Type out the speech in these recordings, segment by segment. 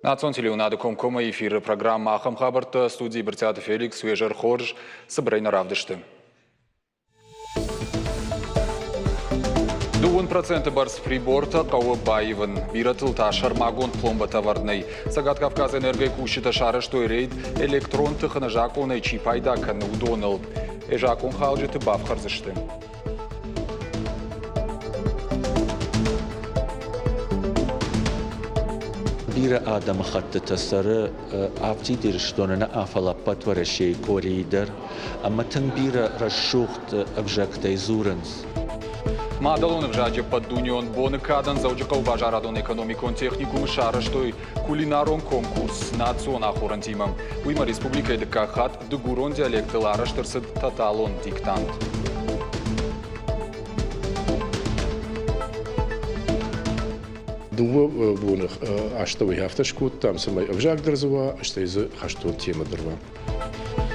Национ телеуынады комкоммӕ эфиры программӕ «Ахӕм хабӕрттӕ» студийы Брытъиаты Феликс, уе зӕр хорз, цыбырӕй нӕ равдысты. 2% бӕрц прибортӕ хъӕуы баивын. Бирӕтыл та сӕрмагонд пломбӕтӕ ӕвӕрд нӕй. Цӕгат Кавказы энергойы кусджытӕ сарӕзтой рейд, электрон тыхы нӕзакъонӕй чи пайда кӕны, уыдоныл. Закъонхалджыты бафхӕрдзысты. Бирӕ адӕмыхӕттытӕ цӕры афтид Ирыстоны нӕ, фӕлӕ ӕппӕт Уӕрӕсейы къорийы дӕр ӕмӕ тынг бирӕ рӕсугъд ӕвзӕгтӕй дзурынц. Мадӕлон ӕвзаджы ӕппӕтдунеон боны кадӕн Дзӕуджыхъӕуы базарадон-экономикон техникумы сарӕзтой кулинарон конкурс национ ахорӕнтимӕ. Уыимӕ республикӕйы дыккаг хатт дыгурон диалектыл арӕзт ӕрцыд тоталон диктант. Дыууӕ боны астӕуӕй афтӕ скодтам, цӕмӕй ӕвзаг дӕр дзы уа, стӕй дзы хӕстон темӕ дӕр уа.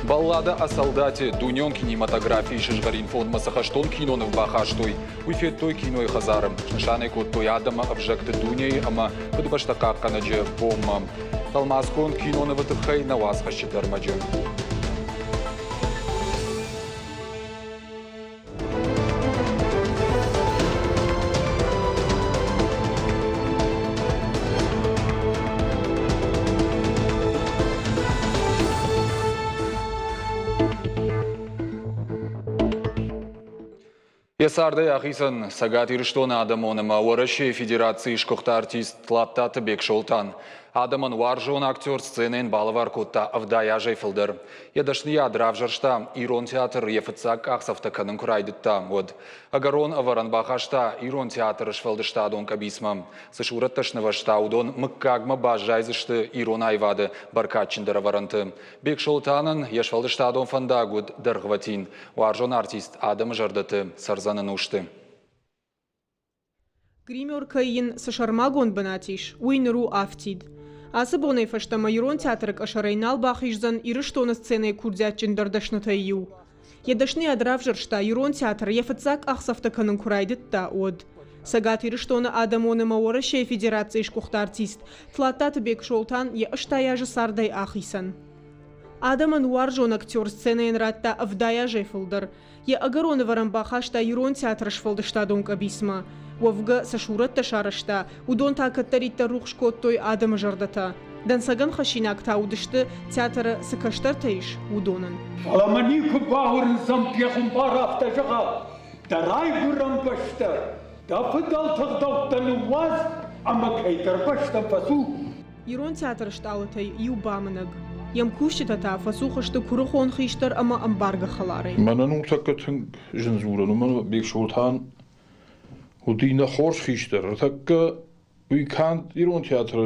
Баллада о солдате дунеон кинематографийы сызгъӕрин фондмӕ цы хӕстон киноныв бахастой, уый федтой кинойы хӕдзары. Снысан ӕй кодтой адӕмы ӕвзӕгты дунейы ӕмӕ Фыдыбӕстӕ хъахъхъӕнӕджы бонмӕ. Тӕлмацгонд кинонывы тыххӕй нӕ уацхӕсджыты ӕрмӕджы. Йӕ цардӕй ахицӕн Цӕгат Ирыстоны адӕмон ӕмӕ Уӕрӕсейы Федерацийы сгуыхт артист Тлаттаты Бексолтан. Адӕмӕн уарзон актер сценӕйӕн балӕвар кодта 70 азӕй фылдӕр. Йӕ дӕсныйад равзӕрста, ирон театр йӕ фыццаг къахдзӕфтӕ кӕнын куы райдыдта, уӕд. Ӕгӕрон ӕвӕрӕн бахаста ирон театры сфӕлдыстадон къӕбицмӕ. Цы сурӕттӕ снывӕзта, уыдон мыггагмӕ баззайдзысты ирон аивады бӕркадджындӕр ӕвӕрӕнты. Бексолтанӕн йӕ сфӕлдыстадон фӕндаг уыд дӕргъвӕтин. Уарзон артист адӕмы зӕрдӕты цӕрдзӕн ӕнусты. Гримеркӕйы йын цы сӕрмагонд бынат ис, уый ныр у афтид. Ацы бонӕй фӕстӕмӕ ирон театры къӕсӕрӕй нал бахиздзӕн Ирыстоны сценӕйы курдиатджындӕр дӕснытӕй иу. Йӕ дӕсныйад равзӕрста ирон театр йӕ фыццаг къахдзӕфтӕ кӕнын куы райдыдта, уӕд. Цӕгат Ирыстоны адӕмон ӕмӕ Уӕрӕсейы Федерацийы сгуыхт артист Тлаттаты Бексолтан йӕ 80 азы цардӕй ахицӕн. Адӕмӕн уарзон актер сценӕйӕн радта 70 азӕй фылдӕр. Йӕ ӕгӕрон ӕвӕрӕн бахаста ирон театры сфӕлдыстадон къӕбицмӕ. Уӕвгӕ, цы сурӕттӕ сарӕзта, уыдон та кӕддӕриддӕр рухс кодтой адӕмы зӕрдӕтӕ. Дӕнцӕгӕн хӕссинаг та уыдысты, театры цы кӕстӕртӕ ис, уыдонӕн. Фӕлӕ мӕ никуы бауырндзӕн пехуымпар афтӕ зӕгъа, дӕ райгуырӕн бӕстӕ, дӕ фыдӕлты ӕгъдӕуттӕ ныууадз ӕмӕ кӕйдӕр бӕстӕм фӕцу. Ирон театры стъалытӕй иу бамынӕг. Йе мкусджытӕ та фӕцух сты куырыхон хистӕр ӕмӕ ӕмбаргӕ хӕларӕй. Мӕнӕн у тӕккӕ тынг зын дзурӕн, уымӕн Бексолтан уыди нӕ хорз хистӕр. Ӕртӕккӕ уый канд ирон театры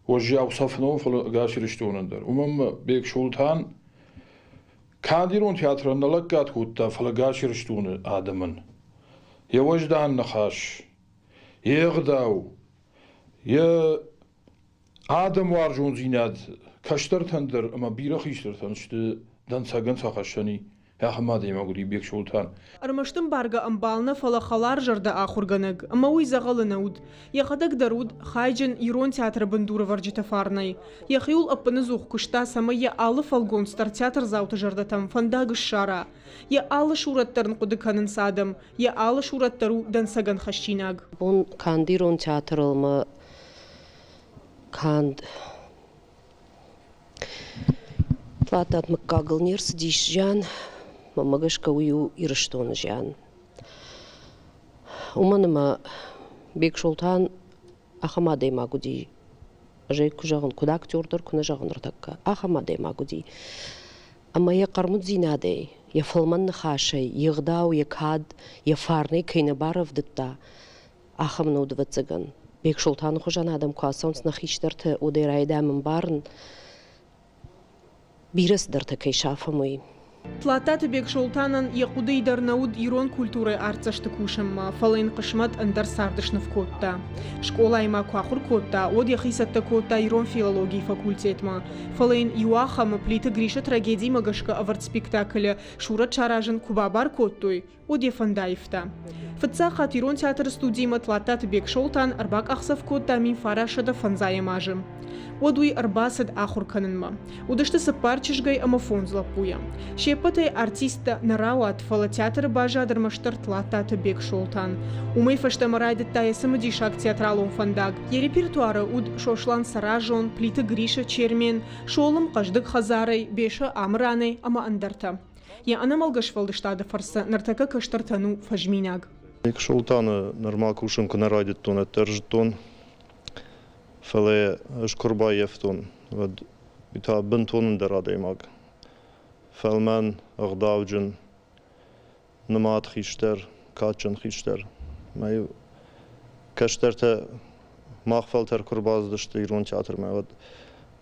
уӕззау цӕф нӕу, фӕлӕ ӕгас Ирыстонӕн дӕр. Уымӕн ӕмӕ Бексолтан канд ирон театрӕн нӕ лӕггад кодта, фӕлӕ ӕгас Ирыстоны адӕмӕн. Йӕ уӕздан ныхас, йе гъдау, Йӕ адӕмуарзондзинад кӕстӕртӕн дӕр ӕмӕ бирӕ хистӕртӕн сты дӕнцӕгӕн фӕхӕссӕни ахӕм адӕймаг уыди Бексолтан. Ӕрмӕст ӕмбаргӕ ӕмбал нӕ, фӕлӕ хӕларзӕрдӕ ахуыргӕнӕг, ӕмӕ уый дзӕгъӕлы нӕ уыд. Йӕхӕдӕг дӕр уыд хайджын ирон театры бындурӕвӕрджыты фарнӕй. Йӕхиуыл ӕппыныдзух куыста, цӕмӕй йӕ алы фӕлгонц дӕр театрдзауты зӕрдӕтӕм фӕндаг ссара. Йӕ алы сурӕт дӕр ын хъуыды кӕнынц адӕм, Йӕ алы сурӕт дӕр у дӕнцӕгӕн хӕссинаг. Бон канд ирон театрыл ӕмӕ канд Тлаттат мыггагыл не рцыдис зиан, мӕнмӕ гӕсгӕ уый у Ирыстоны зиан. Уымӕн ӕмӕ Бексолтан ахӕм адӕймаг уыди, ӕз ӕй куы зӕгъын, куыд актер дӕр куы нӕ зӕгъын ныртӕккӕ, ахӕм адӕймаг уыди. Ӕмӕ йӕ хъӕрмуддзинадӕй, йӕ фӕлмӕн ныхасӕй, йе гъдау, йӕ кад, йӕ фарнӕй кӕй нӕ барӕвдыдта, ахӕм нӕ уыд, ӕвӕццӕгӕн. Бексолтаны хуызӕн адӕм куы ацӕуынц нӕ хистӕрты, уӕд ӕй райдайӕм ӕмбарын, бирӕ цыдӕртӕ кӕй сафӕм, уый. Тлаттаты Бексолтанӕн йӕ хъуыдыйы дӕр нӕ уыд ирон культурӕйы артдзӕсты кусынмӕ, фӕлӕ йын хъысмӕт ӕндӕр царды сныв кодта. Скъолайы ма куы ахуыр кодта, уӕд йӕхи цӕттӕ кодта ирон филологийы факультетмӕ. Фӕлӕ йын иуахӕмы Плиты Грисы трагедимӕ гӕсгӕ ӕвӕрд спектаклы сурӕт саразын куы бабар кодтой, уӕд йӕ фӕнд аивта. Фыццаг хатт ирон театры студимӕ Тлаттаты Бексолтан ӕрбакъахдзӕф кодта 1905 азы. Уӕд уый ӕрбацыд ахуыр кӕнынмӕ. Уыдысты цыппар чызгӕй ӕмӕ фондз лӕппуйӕ. Се ппӕтӕй артисттӕ нӕ рауад, фӕлӕ театры баззад ӕрмӕстдӕр Тлаттаты Бексолтан. Уымӕй фӕстӕмӕ райдыдта йӕ цымыдисаг театралон фӕндаг. Йӕ репертуары уыд Сослан Цӕразон, Плиты Грисы Чермен, Солым хъӕздыг хӕдзарӕй, Бесӕ Амыранӕй ӕмӕ ӕндӕртӕ. Йӕ ӕнӕмӕлгӕ сфӕлдыстады фӕрцы ныртӕккӕ кӕстӕртӕн у фӕзминаг. Султаны нырма кусын куы нӕ райдыдтон, уӕддӕр зыдтон, фӕлӕ ӕз куы рбаййӕфтон, уӕд уый та бынтон ӕндӕр адӕймаг. Фӕлмӕн, ӕгъдауджын, нымад хистӕр, кадджын хистӕр. Мӕ кӕстӕртӕ мах фӕлтӕр куы рбацыдысты ирон театрмӕ, уӕд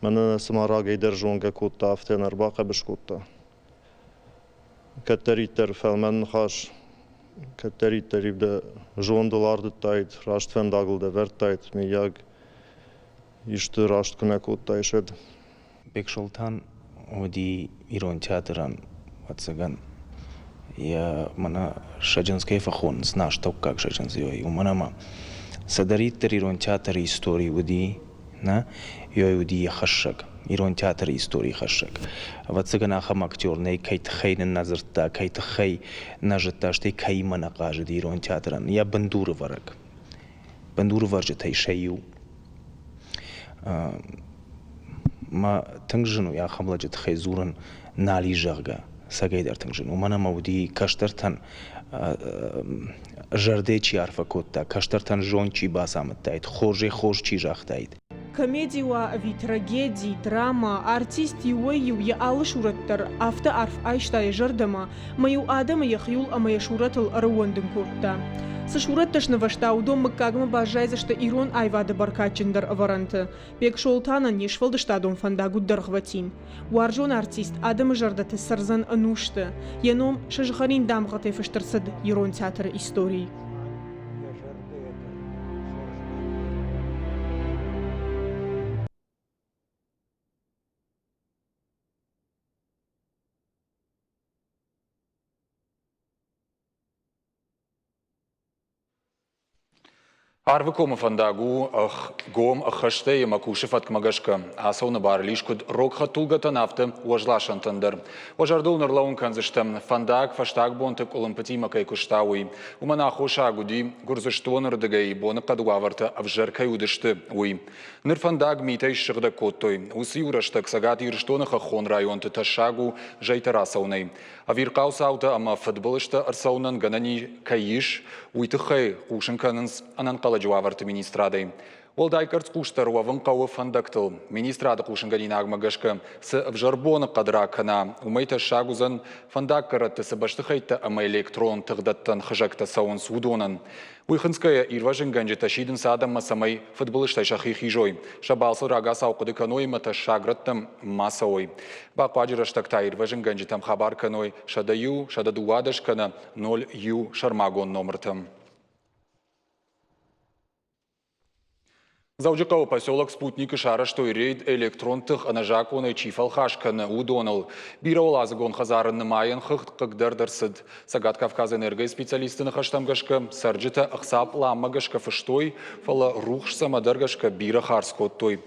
мӕнӕ цыма рагӕй дӕр зонгӕ кодта, афтӕ нӕ ӕрбахъӕбыс кодта. Кӕддӕриддӕр фӕлмӕн ныхас, кӕддӕриддӕр-иу дӕ зондыл ардыдтаид, раст фӕндагыл дӕ вӕрдтаид, мыййаг, исты раст куы нӕ кодтаис, уӕд. Бексолтан уыди ирон театрӕн, ӕвӕццӕгӕн, йӕ мӕнӕ сӕджындз кӕй фӕхонынц, нӕ астӕуккаг сӕджындз, уымӕн ӕмӕ цыдӕриддӕр ирон театры истори уыди, нӕ, ёй уыди йӕ хӕссӕг, ирон театры историйы хӕссӕг. Ӕвӕццӕгӕн, ахӕм актер нӕй, кӕй тыххӕй нын нӕ дзырдта, кӕй тыххӕй нӕ зыдта, стӕй кӕимӕ нӕ хъазыди ирон театрӕн, йӕ бындурывӕрӕг. Бындурывӕрджытӕй сӕ иу. Мӕ тынг зын у ахӕм лӕджы тыххӕй дзурын нал ис, зӕгъгӕ, цӕгӕйдӕр тынг зын. Уымӕн ӕмӕ уыди кӕстӕртӕн зӕрдӕ чи арфӕ кодта, кӕстӕртӕн зонд чи бацамыдтаид, хорзӕй хорз чи загътаид. Комеди уа ӕви трагеди, драма, артист иуӕй-иу йӕ алы сурӕт дӕр афтӕ арф айста йӕ зӕрдӕмӕ, ӕмӕ-иу адӕмы йӕхиуыл ӕмӕ йӕ сурӕтыл ӕрыууӕндын кодта. Цы сурӕттӕ снывӕзта, уыдон мыггагмӕ баззайдзысты ирон аивады бӕркадджындӕр ӕвӕрӕнты. Бексолтанӕн йе сфӕлдыстадон фӕндаг уыд дӕргъвӕтин. Уарзон артист адӕмы зӕрдӕты цӕрдзӕн ӕнусты. Йӕ ном сызгъӕрин дамгъӕтӕй фыст ӕрцыд ирон театры историйы. Арвыкомы фӕндаг у гом ӕххӕстӕй ӕмӕ кусы фӕткмӕ гӕсгӕ. Ацӕуыны бар ис куыд рог хӕдтулгӕтӕн, афтӕ уӕзласӕнтӕн дӕр. Уӕ зӕрдыл ныр кӕндзыстӕм, фӕндаг фӕстаг бонты къуылымпытимӕ кӕй куыста, уый. Уымӕн аххосаг уыди, Гуырдзыстоны рдыгӕй боныхъӕды уавӕртӕ ӕвзӕр кӕй уыдысты, уый. Ныр фӕндаг митӕй ссыгъдӕг кодтой. Уыцы иу рӕстӕг Цӕгат Ирыстоны хӕххон районты тӕссаг у зӕйтӕ рацӕуынӕй. Ӕвирхъау цаутӕ ӕмӕ фыдбылызтӕ ӕрцӕуынӕн гӕнӕн кӕй ис, уый тыххӕй хъусын кӕнынц ӕнӕнхъӕлӕджы уавӕрты министрадӕй. Уӕлдай къӕрцхъусдӕр уӕвын хъӕуы фӕндӕгтыл. Министрады хъусынгӕнинагмӕ гӕсгӕ, цы ӕвзӕр боныхъӕд ракӕна, уымӕй тӕссаг уыдзӕн фӕндаггӕрӕтты цы бӕстыхӕйттӕ ӕмӕ электрон тыгъдӕттӕн хызӕгтӕ цӕуынц, уыдонӕн. Уый хынцгӕйӕ ирвӕзынгӕнджытӕ сидынц адӕммӕ, цӕмӕй фыдбылызтӕй сӕхи хизой, сӕ балцыл рагацау хъуыды кӕной ӕмӕ тӕссаг рӕттӕм ма цӕуой. Бахъуаджы рӕстӕг та ирвӕзынгӕнджытӕм хабар кӕной 101, 112 кӕнӕ 01 сӕрмагонд номыртӕм. Дзӕуджыхъӕуы поселок Спутник-ы сарӕзтой рейд электрон тых ӕнӕзакъонӕй чи фӕлхас кӕны, уыдоныл. Бирӕуӕладзыгон хӕдзары нымайӕн хыгъд хъыгдӕрд ӕрцыд. Цӕгат Кавказы энергойы специалистты ныхӕстӕм гӕсгӕ, цӕрджытӕ ӕхца пъланмӕ гӕсгӕ фыстой, фӕлӕ рухс цӕмӕдӕр гӕсгӕ бирӕ хардз кодтой.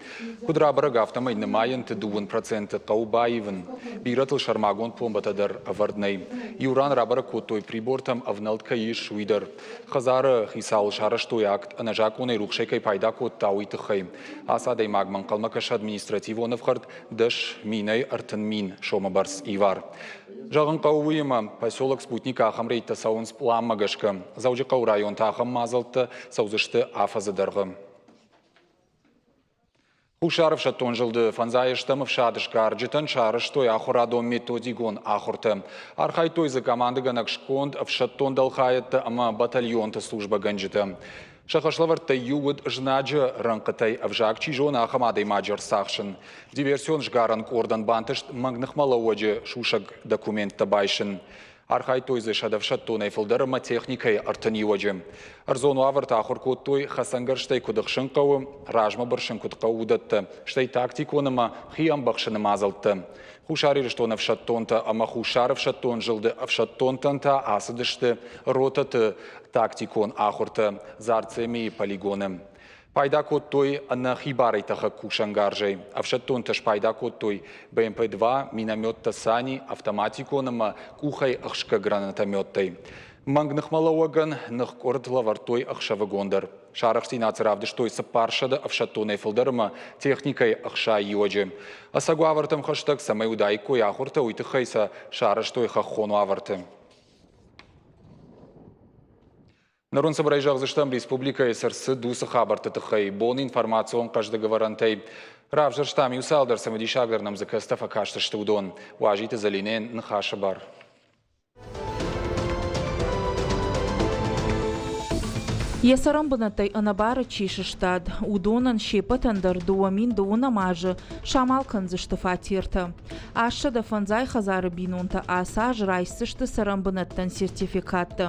Куыд рабӕрӕг, афтӕмӕй нымайӕнты 2% хъӕуы баивын. Бирӕтыл сӕрмагонд пломбӕтӕ дӕр ӕвӕрд нӕй. Иу ран рабӕрӕг кодтой, прибортӕм ӕвнӕлд кӕй ис, уый дӕр. Хӕдзары хицауыл сарӕзтой акт, ӕнӕзакъонӕй рухсӕй кӕй пайда кодта, уый тыххӕй. Ацы адӕймагмӕ ӕнхъӕлмӕ кӕсы административон ӕфхӕрд 10 030 000 сомы бӕрц ивар. Зӕгъын хъӕуы уый, ӕмӕ поселок Спутник ахӕм рейдтӕ цӕуынц пъланмӕ гӕсгӕ. Дзӕуджыхъӕуы районты ахӕм мадзӕлттӕ цӕудзысты афӕдзы дӕргъы. Хуссар ӕфсӕддон зылды фӕндзай ӕстӕм ӕфсады сгарджытӕн сарӕзтой ахуырадон-методикон ахуыртӕ. Архайдтой дзы командӕгӕнӕг сконд, ӕфсӕддон дӕлхайӕдтӕ ӕмӕ батальонты службӕгӕнджытӕ. Сӕ хӕслӕвӕрдтӕй иу уыд знаджы рӕнхъытӕй ӕвзаг чи зоны, ахӕм адӕймаджы ӕрцахсын. Диверсион сгарӕн къордӕн бантыст мӕнг ныхмӕлӕууӕджы сусӕг документтӕ байсын. Архайдтой дзы сӕдӕфсӕддонӕй фылдӕр ӕмӕ техникӕйы 31-ы. Ӕрдзон уавӕрты ахуыр кодтой, хӕцӕнгӕрзтӕй куыд ӕхсын хъӕуы, размӕ бырсын куыд хъӕуы, уыдӕттӕ, стӕй тактикон ӕмӕ хи ӕмбӕхсыны мадзӕлттӕ. Хуссар Ирыстоны ӕфсӕддонтӕ ӕмӕ Хуссар ӕфсӕддон зылды ӕфсӕддонтӕн та ацыдысты ротӕты тактикон ахуыртӕ Дзарцемийы полигоны. Пайда кодтой ӕнӕ хибарӕй тӕхӕг кусӕнгарзӕй. Ӕфсӕддонтӕ спайда кодтой БМП-2, минометтӕ «Сани», автоматикон ӕмӕ къухӕй ӕхсгӕ гранатометтӕй. Мӕнг ныхмӕлӕууӕгӕн ныхкъуырд лӕвӕрдтой ӕхсӕвыгон дӕр. Сӕ арӕхстдзинад цы равдыстой 400 ӕфсӕддонӕй фылдӕр ӕмӕ техникӕйы 60 иуӕджы. Ӕцӕг уавӕртӕм хӕстӕг цӕмӕй уыдаиккой ахуыртӕ, уый тыххӕй сӕ сарӕзтой хӕххон уавӕрты. Ныр уын цыбырӕй зӕгъдзыстӕм республикӕйы цы рцыд, уыцы хабӕртты тыххӕй. Бон информацион хъӕздыг ӕвӕрӕнтӕй равзӕрстам иу цалдӕр цымыдисагдӕр нӕм дзы кӕцытӕ фӕкастысты, уыдон. Уазиты Зӕлинӕйӕн ныхасы бар. Йӕ цӕрӕнбынӕттӕй ӕнӕбары чи сыстад, уыдонӕн се ппӕтӕн дӕр 2012 азы самал кӕндзысты фатертӕ. 805 хӕдзары бинонтӕ ацы аз райсдзысты цӕрӕнбынӕттӕн сертификаттӕ.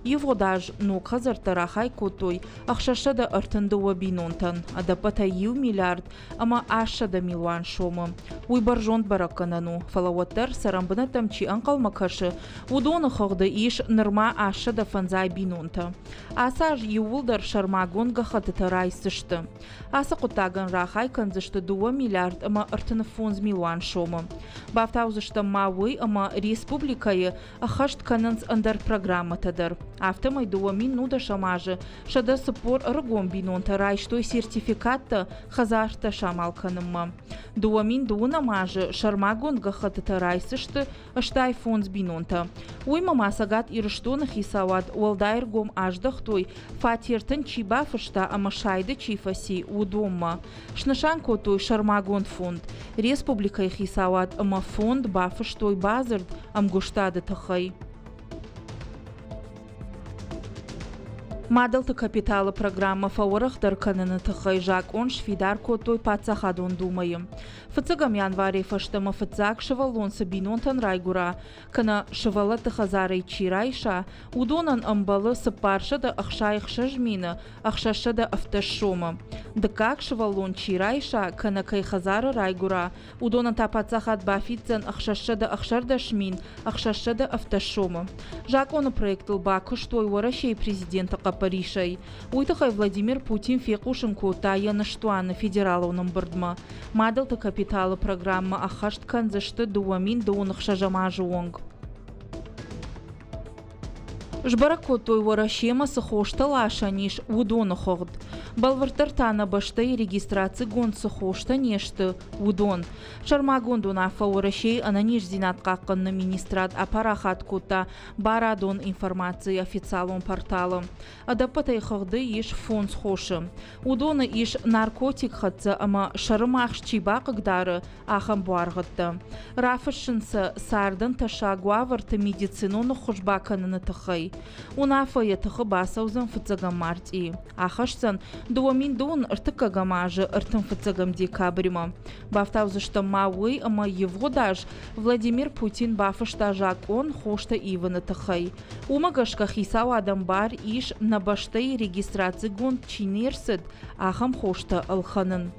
Ивгъуыд аз ног хӕдзӕрттӕ рахай кодтой 632 бинонтӕн, ӕдӕппӕтӕй иу миллиард ӕмӕ 800 милуан сомы. Уый бӕрзонд бӕрӕггӕнӕн у, фӕлӕ уӕддӕр цӕрӕнбынӕттӕм чи ӕнхъӕлмӕ кӕсы, уыдоны хыгъды ис нырма 805 бинонтӕ. Ацы аз иууылдӕр сӕрмагонд гӕххӕттытӕ райсдзысты. Ацы хъуыддагӕн рахай кӕндзысты 2 миллиард ӕмӕ 35 милуан сомы. Бафтаудзыстӕм ма уый, ӕмӕ республикӕйы ӕххӕст кӕнынц ӕндӕр программӕтӕ дӕр. Афтӕмӕй 2010 азы 140 ӕрыгон бинонтӕ райстой сертификаттӕ хӕдзӕрттӕ самал кӕнынмӕ. 2020 азы сӕрмагонд гӕххӕттытӕ райсдзысты 85 бинонтӕ. Уыимӕ ма Цӕгат Ирыстоны хицауад уӕлдай ӕргом аздӕхтой, фатертӕн чи бафыста ӕмӕ сайды чи фӕци, уыдонмӕ. Снысан кодтой сӕрмагонд фонд. Республикӕйы хицауад ӕмӕ фонд бафыстой бадзырд ӕмгуыстады тыххӕй. Мадӕлты капиталы программӕ фӕуӕрӕхдӕр кӕныны тыххӕй закъон сфидар кодтой Паддзахадон Думӕйы. Фыццӕгӕм январӕй фӕстӕмӕ фыццаг сывӕллон цы бинонтӕн райгуыра, кӕнӕ сывӕллӕтты хӕдзарӕй чи райса, уыдонӕн ӕмбӕлы 466 617 сомы. Дыккаг сывӕллон чи райса, кӕнӕ кӕй хӕдзары райгуыра, уыдонӕн та паддзахад бафиддзӕн 616 617 сомы. Закъоны проектыл бакуыстой Уӕрӕсейы президенты хъӕппӕрисӕй. Уый тыххӕй Владимир Путин фехъусын кодта йӕ ныстуаны федералон ӕмбырдмӕ. Мадӕлты капиталы программӕ ӕххӕст кӕндзысты 2026 азы онг. Сбӕрӕг кодтой, Уӕрӕсемӕ цы хостӕ ласӕн ис, уыдоны хыгъд. Бӕлвырддӕр та нӕ бӕстӕйы регистрацигонд цы хостӕ не сты, уыдон. Сӕрмагонд уынаффӕ Уӕрӕсейы ӕнӕниздзинад хъахъхъӕныны министрад апарахат кодта барадон информацийы официалон порталы. Ӕдӕппӕтӕй хыгъды ис фондз хосы. Уыдоны ис наркотик хӕццӕ ӕмӕ сӕрымагъз чи бахъыгдары, ахӕм буаргъӕдтӕ. Рафыссын сӕ цардӕн тӕссаг уавӕрты медицинон ӕххуыс бакӕныны тыххӕй. Уынаффӕ йӕ тыхы бацӕудзӕн фыццӕгӕм мартъийы. Ахӕсдзӕн 2023 азы 35 декабрьмӕ. Бафтаудзыстӕм ма уый, ӕмӕ ивгъуыд аз Владимир Путин бафыста закъон хостӕ ивыны тыххӕй. Уымӕ гӕсгӕ хицауадӕн бар ис нӕ бӕстӕйы регистрацигонд чи не рцыд, ахӕм хостӕ ӕлхӕнын.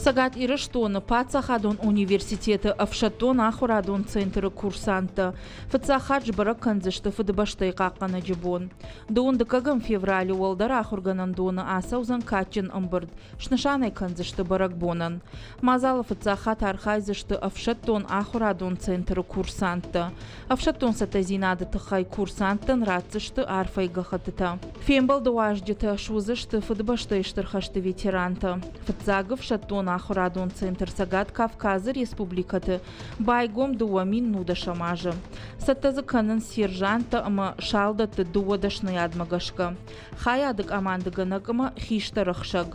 Цӕгат Ирыстоны паддзахадон университеты ӕфсӕддон ахуырадон центры курсанттӕ фыццаг хатт сбӕрӕг кӕндзысты Фыдыбӕстӕйы хъахъхъӕнӕджы бон. Дыууын дыккӕгӕм февралы уӕлдӕр ахуыргӕнӕндоны ацӕудзӕн кадджын ӕмбырд, снысан ӕй кӕндзысты бӕрӕгбонӕн. Мадзалы фыццаг хатт архайдзысты ӕфсӕддон ахуырадон центры курсанттӕ. Ӕфсӕддон цӕттӕдзинады тыххӕй курсанттӕн ратдзысты арфӕйы гӕххӕттытӕ. Фембӕлды уазджытӕ суыдзысты Фыдыбӕстӕйы Стыр хӕсты ветерантӕ. Фыццаг ӕфсӕддон ахуырадон центр Цӕгат Кавказы республикӕты байгом 2010 азы. Цӕттӕ дзы кӕнынц сержанттӕ ӕмӕ салдӕтты дыууӕ дӕсныйадмӕ гӕсгӕ. Хайады къамандыгӕнӕг ӕмӕ хистӕр ӕхсӕг.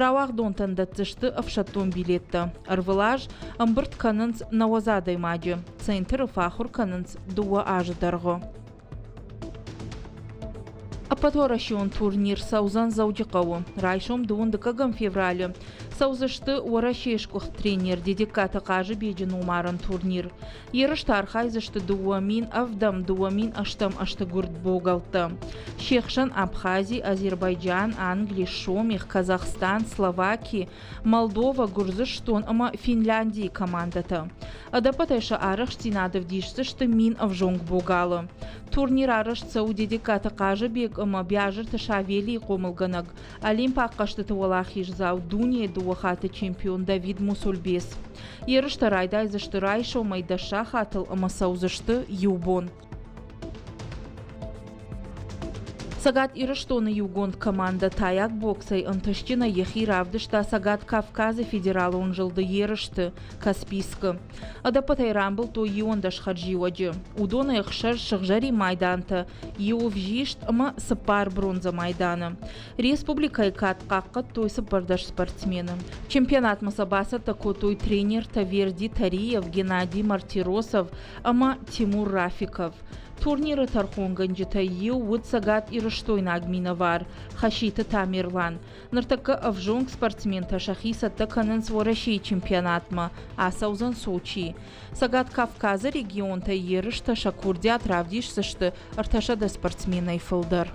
Рауагъдонтӕн дӕтдзысты ӕфсӕддон билеттӕ. Ӕрвылаз ӕмбырд кӕнынц 90 адӕймаджы. Центры фӕахуыр кӕнынц дыууӕ азы дӕргъы. Ӕппӕтуӕрӕсеон турнир цӕудзӕн Дзӕуджыхъӕуы. Райсом дыууын дыккӕгӕм февралы цӕудзысты Уӕрӕсейы сгуыхт тренер Дедегкаты Хъазыбеджы номарӕн турнир. Ерысты архайдзысты 2007 2008 ӕзты гуырд богӕлттӕ. Се хсӕн Абхази, Азербайджан, Англи, Сомих, Казахстан, Словаки, Молдова, Гуырдзыстон ӕмӕ Финляндийы командӕтӕ. Ӕдӕппӕтӕй сӕ арӕхстдзинад ӕвдисдзысты 1000 ӕвзонг богалы. Турнир арӕзт цӕуы Дедегкаты Хъазыбег ӕмӕ Биазырты Савелийы хъомылгӕнӕг, Олимпаг хъӕзтыты уӕлахиздзау, дунейы дыууӕ хатты чемпион Давид Мусульбес. Ерыстӕ райдайдзысты райсомӕй дӕс сахатыл ӕмӕ цӕудзысты иу бон. Цӕгат Ирыстоны иугонд командӕ тайаг боксӕй ӕнтыстджынӕй йӕхи равдыста Цӕгат Кавказы федералон зылды ерысты Каспийскы. Ӕдӕппӕтӕй рамбылдтой 11 хӕрзиуӕджы. Уыдонӕй ӕхсӕз сыгъзӕрин майдантӕ, иу ӕвзист ӕмӕ цыппар бронзӕ майданы. Республикӕйы кад хъахъхъӕдтой 14 спортсмены. Чемпионатмӕ сӕ бацӕттӕ кодтой тренертӕ Верди Тариев, Геннадий Мартиросов ӕмӕ Тимур Рафиков. Турниры тӕрхонгӕнджытӕй иу уыд Цӕгат Ирыстойнаг минӕвар Хаситы Тамерлан. Ныртӕккӕ ӕвзонг спортсментӕ сӕхи цӕттӕ кӕнынц Уӕрӕсейы чемпионатмӕ, ацӕудзӕн Сочийы. Цӕгат Кавказы регионтӕй ерыстӕ сӕ курдиат равдисдзысты 300 спортсменӕй фылдӕр.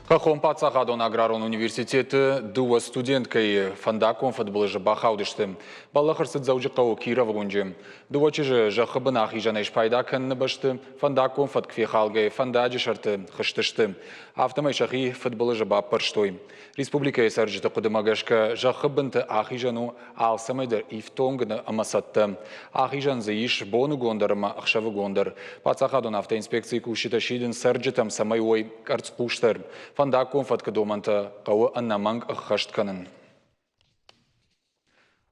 Хӕххон паддзахадон аграрон университеты дыууӕ студенткӕйы фӕндаггон фыдбылызы бахаудысты. Бӕллӕх ӕрцыд Дзӕуджыхъӕуы Кировы уынджы. Дыууӕ чызджы зӕххы бын ахизӕнӕй спайда кӕныны бӕсты фӕндаггон фӕтк фехалгӕйӕ фӕндаджы сӕрты хызтысты. Афтӕмӕй сӕхи фыдбылызы баппӕрстой. Республикӕйы цӕрджыты хъуыдымӕ гӕсгӕ зӕххы бынты ахизӕн у алцӕмӕй дӕр ифтонг ӕмӕ цӕттӕ. Ахизӕн дзы ис боныгон дӕр ӕмӕ ӕхсӕвыгон дӕр. Паддзахадон автоинспекцийы кусджытӕ сидынц цӕрджытӕм, цӕмӕй уой къӕрцхъусдӕр. Фӕндаггон фӕткы домӕнтӕ хъӕуы ӕнӕмӕнг ӕххӕст кӕнын.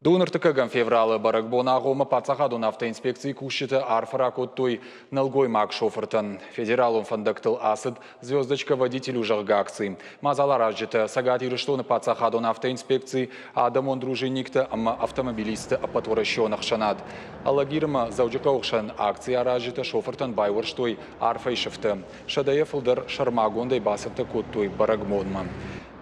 Дыууын ӕртыккӕгӕм февралы бӕрӕгбон агъоммӕ паддзахадон автоинспекцийы кусджытӕ арфӕ ракодтой нӕлгоймаг шофыртӕн. Федералон фӕндӕгтыл ацыд «Звездочка водителю» зӕгъгӕ акци. Мадзал аразджытӕ Цӕгат Ирыстоны паддзахадон автоинспекци, адӕмон дружинниктӕ ӕмӕ автомобилистты ӕппӕтуӕрӕсеон ӕхсӕнад. Алагирмӕ Дзӕуджыхъӕуы хсӕн акци аразджытӕ шофыртӕн байуӕрстой арфӕйы сыфтӕ. Сӕдӕйӕ фылдӕр сӕрмагондӕй бацӕттӕ кодтой бӕрӕгбонмӕ.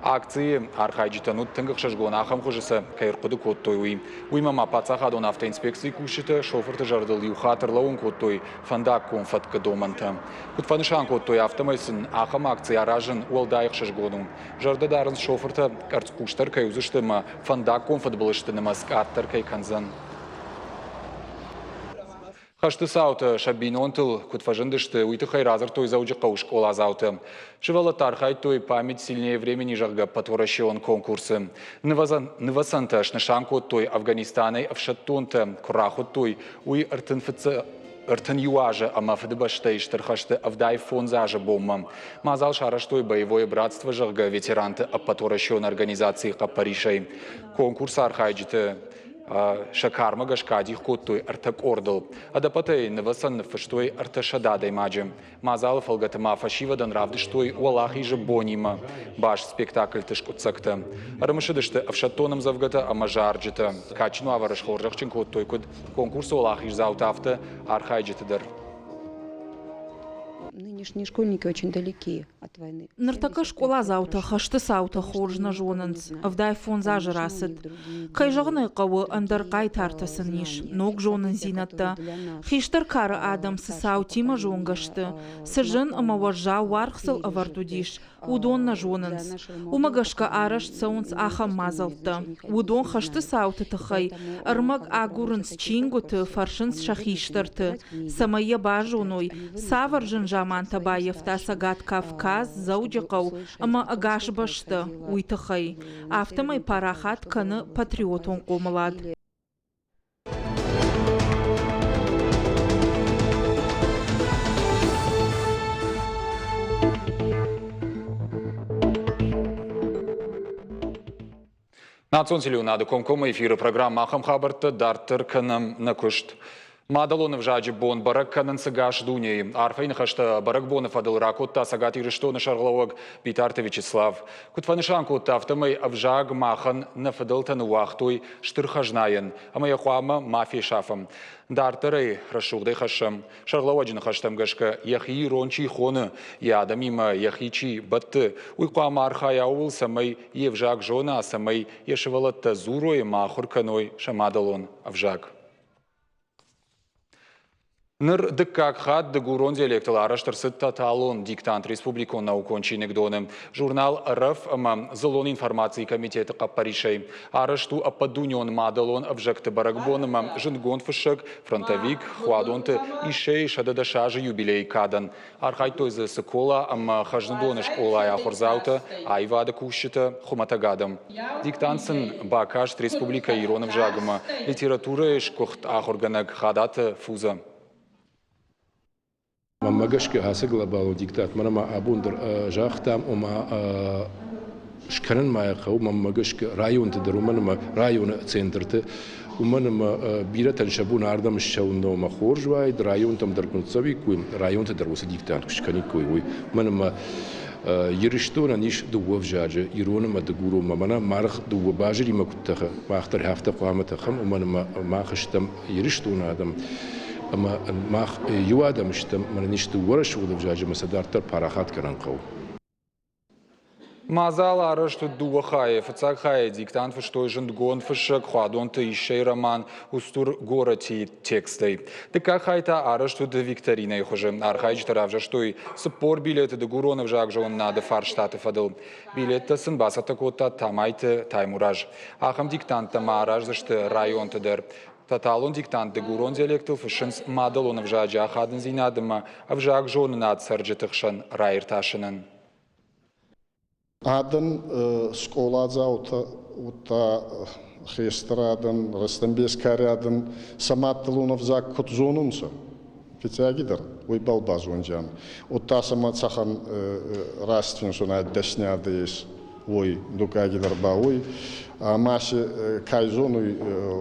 Акцийы архайджытӕн уыд тынг ӕхсызгон ахӕм хуызы сӕ кӕй ӕрхъуыды кодтой, уый. Уыимӕ ма паддзахадон автоинспекцийы кусджытӕ шофырты зӕрдыл иу хатт ӕрлӕууын кодтой фӕндаггон фӕткы домӕнтӕ. Куыд фӕнысан кодтой, афтӕмӕй сын ахӕм акци аразын уӕлдай ӕхсызгон у. Зӕрдӕ дарынц шофыртӕ къӕрцхъусдӕр кӕй уыдзысты ӕмӕ фӕндаггон фыдбылызты нымӕц къаддӕр кӕй кӕндзӕн. Хӕсты цаутӕ сӕ бинонтыл куыд фӕзындысты, уый тыххӕй радзырдтой Дзӕуджыхъӕуы скъоладзаутӕ. Сывӕллӕттӕ архайдтой «Память сильнее времени», зӕгъгӕ, ӕппӕтуӕрӕсеон конкурсы. Нывӕцӕнтӕ снысан кодтой Афганистанӕй ӕфсӕддонтӕ куы рахуыдтой, уый 31 азы ӕмӕ Фыдыбӕстӕйы Стыр хӕсты 75 азы бонмӕ. Мадзал сарӕзтой «Боевое братство», зӕгъгӕ, ветеранты ӕппӕтуӕрӕсеон организацийы хъӕппӕрисӕй. Конкурсы архайджыты сӕ кармӕ гӕсгӕ адих кодтой ӕртӕ къордыл. Ӕдӕппӕтӕй нывӕцӕн ныффыстой 300 адӕймаджы. Мадзалы фӕлгӕты ма фӕсивӕдӕн равдыстой Уӕлахизы бонимӕ баст спектакльты скъуыддзӕгтӕ. Ӕрымысыдысты ӕфсӕддон ӕмдзӕвгӕтӕ ӕмӕ зарджытӕ. Кадджын уавӕры схорзӕхджын кодтой куыд конкурсы уӕлахиздзаутӕ, афтӕ архайджыты дӕр. Нынешние школьники очень далеки. Ныртӕккӕ скъоладзаутӕ хӕсты цаутӕ хорз нӕ зонынц. 75 азы рацыд. Кӕй зӕгъын ӕй хъӕуы, ӕндӕр хъайтартӕ сын ис, ног зонындзинӕдтӕ. Хистӕр кары адӕм цы цаутимӕ зонгӕ сты, цы зын ӕмӕ уӕззау уаргъ сыл ӕвӕрд уыдис, уыдон нӕ зонынц. Уымӕ гӕсгӕ арӕзт цӕуынц ахӕм мадзӕлттӕ. Уыдон хӕсты цауты тыххӕй ӕрмӕг агурынц чингуыты, фӕрсынц сӕ хистӕрты, цӕмӕй йӕ базоной, цавӕр зын замантӕ баййӕфта Цӕгат Кавказ, Дзӕуджыхъӕу ӕмӕ ӕгас бӕстӕ, уый тыххӕй. Афтӕмӕй парахат кӕны патриотон хъомылад. Национ телеуынады комкоммӕ эфиры программӕ ахӕм хабӕрттӕ дарддӕр кӕнӕм нӕ куыст. Мадӕлон ӕвзаджы бон бӕрӕг кӕнынц ӕгас дунейы. Арфӕйы ныхӕстӕ бӕрӕгбоны фӕдыл ракодта Цӕгат Ирыстоны сӕргълӕууӕг Битарты Вячеслав. Куыд фӕнысан кодта, афтӕмӕй ӕвзаг махӕн нӕ фыдӕлтӕ ныууагътой стыр хӕзнайӕн, ӕмӕ йӕ хъуамӕ ма фесафӕм. Дарддӕр ӕй рӕсугъдӕй хӕссӕм. Сӕргълӕууӕджы ныхӕстӕм гӕсгӕ, йӕхи ирон чи хоны, йӕ адӕмимӕ йӕхи чи бӕтты, уый хъуамӕ архайа ууыл, цӕмӕй йе взаг зона, цӕмӕй йӕ сывӕллӕттӕ дзурой ӕмӕ ахуыр кӕной сӕ мадӕлон ӕвзаг. Ныр дыккаг хатт дыгурон диалектыл арӕзт ӕрцыд тоталон диктант республикон наукон чиныгдоны. Журнал РФ ӕмӕ дзыллон информацийы комитеты хъӕппӕрисӕй арӕзт у ӕппӕтдунеон мадӕлон ӕвзӕгты бӕрӕгбон ӕмӕ зындгонд фыссӕг, фронтовик Хуадонты Иссӕйы 110 азы юбилейы кадӕн. Архайдтой дзы Цыкола ӕмӕ Хӕзныдоны скъолайы ахуырдзаутӕ, аивады кусджытӕ, хуымӕтӕг адӕм. Диктант сын бакаст республикӕйы ирон ӕвзаг ӕмӕ литературӕйы сгуыхт ахуыргӕнӕг Хадаты Фузӕ. Мӕнмӕ гӕсгӕ ацы глобалон диктат мӕнӕ ма абон дӕр загътам, ома скӕнын ма йӕ хъӕуы, мӕнмӕ гӕсгӕ районты дӕр, уымӕн ӕмӕ районы центрты, уымӕн ӕмӕ бирӕтӕн сӕ бон ардӕм ссӕуын нӕу ӕмӕ хорз уаид, районтӕм дӕр куы ныццӕуиккой, районты дӕр уыцы диктант куы скӕниккой, уый. Уымӕн ӕмӕ Ирыстонӕн ис дыууӕ ӕвзаджы, ирон ӕмӕ дыгуронмӕ. Мӕнӕ маргъ дыууӕ базыримӕ куыд тӕхы, мах дӕр афтӕ хъуамӕ тӕхӕм, уымӕн ӕмӕ мах стӕм Ирыстоны адӕм ӕмӕ мах иу адӕм стӕм, мӕнӕн ис дыууӕ рӕсугъд ӕвзаджы ӕмӕ сӕ дарддӕр парахат кӕнын хъӕуы. Мадзал арӕзт уыд дыууӕ хайы. Фыццаг хайы диктант фыстой зындгонд фыссӕг Хуадонты Иссӕйы роман «Устур горӕти» текстӕй. Дыккаг хай та арӕзт уыд викторинӕйы хуызы. Архайджытӕ равзӕрстой 40 билеты дыгурон ӕвзагзонынады фарстаты фӕдыл. Билеттӕ сын бацӕттӕ кодта Тамайты Таймураз. Ахӕм диктанттӕ ма араздзысты районты дӕр. Тоталон диктант дыгурон диалектыл фыссынц мадӕлон ӕвзаджы ахадындзинад ӕмӕ ӕвзагзонынад цӕрджыты хсӕн раиртасынӕн. Адӕн скъоладзаутӕ, удта хестӕр адӕн, рӕстӕмбес кари адӕн сӕ маддӕлон ӕвзаг куд зонунцӕ, фиццагидӕр уойбӕл базондзиан. Удта сӕмӕ цӕхӕн раст финсунад дӕсниадӕ ес, уой, дуккагидӕр ба уой. Ӕма си кай зонуй,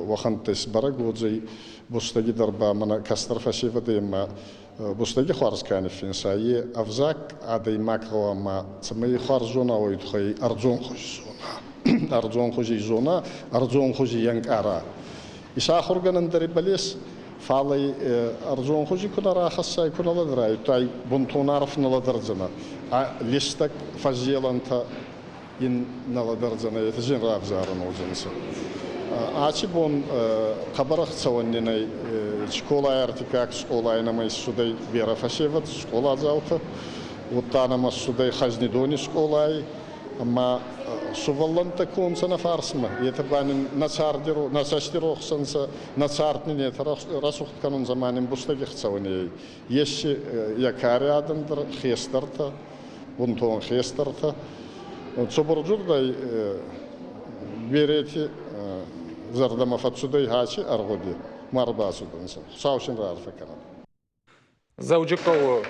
уӕхӕнттӕ исбӕрӕг уодзӕй, бустӕгидӕр ба мӕнӕ кӕстӕр фӕсевӕдӕй ӕма бустӕги хуарз ка ниффинса, е ӕвзаг адӕймаг гъӕуама цӕмӕй хуарз зона, уой туххӕй ӕрдзон хузи зона, ӕрдзон хузи зона, ӕрдзон хузи ӕнкъара. Исахургӕнӕн дӕр ибӕл ес, фал ӕй ӕрдзон хузи ку нӕ рахӕссай, ку нӕ лӕдӕрай, уӕдта бунтон арф нӕ лӕдӕрдзӕнӕ. Ӕ листӕг фӕззелӕнтӕ ин нӕ лӕдӕрдзӕнӕ, етӕ зин равзарӕн уодзӕнцӕ. Аци бон хъӕбӕр ӕхцӕуӕн нин ӕй Чиколай ӕртиккаг скъолай нӕмӕ иссудӕй берӕ фӕсевӕд, скъоладзаутӕ, удта нӕмӕ ссудӕй Хӕзнидони скъолай, ӕма сувӕллӕнттӕ ку унцӕ нӕ фарсмӕ, етӕ ба нин нӕ царди, нӕ цӕсти рохс ӕнцӕ, нӕ цард нин етӕ рӕсугъд кӕнунцӕ ма нин бустӕги ӕхцӕуӕн ӕй. Ес си йӕ кари адӕм дӕр, хестӕртӕ, бунтон хестӕртӕ. Цубурдзурдӕй берети зӕрдӕмӕ фӕццудӕй аци ӕргъуди, ма рбацудӕнцӕ. Хуцау син раарфӕ кӕнӕд. Дзӕуджыхъӕуы